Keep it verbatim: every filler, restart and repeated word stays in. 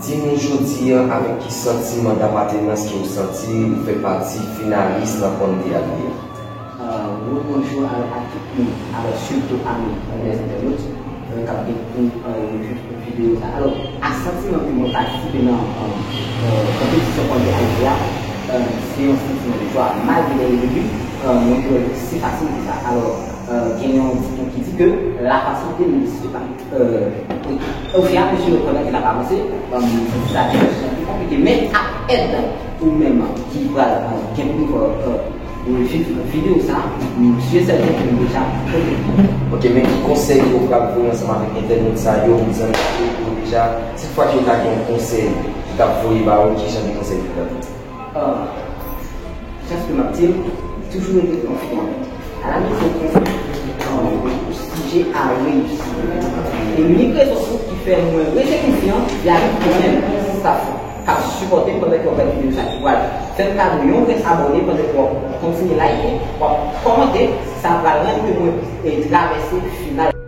Di nou jodi a avèk ki santiman dapatenans ke w santi ou fè pati finalis nan Ponte a li a. Rebonjou a tout moun, alò sitou a nou, lèzentènot k ap gen pou videyo sa. Alò, a santiman ke mwen patisipe nan konpetisyon Ponte a li a, se yon santiman de jwa malgre lè yo debi mwen te wè se fasil ke sa. Alò, gen yon diktè ki di ke la fasilite ne dissuit pas. Au fur et à mesure pandan ke l ap avanse, sa te pi konplike, men ak èd ou menm ki pral gen pou reviv videyo sa, m si e sèten ke nou deja konplete. Ok, men ki konsèy ke w pral voye ansanm avèk entènot sa yo, zanmi sa yo deja, si toutfwa ke w ta gen yon konsèy ki t ap voye ba ou, ki jan de konsèy ke w pral voye? Jan ke m ap di l, toujou rete konfyan. Analize konfyan ou sijè a reyisi. E inik rezon ki fè mwen rete konfyan, li avèk mwen menm, staff k ap sipòte m pandan ke w ap gade videyo sa ki pral fè m kado yon vrè abòne pandan ke w ap kontinye like, w ap kòmante, sa pral rann ke mwen travèse final.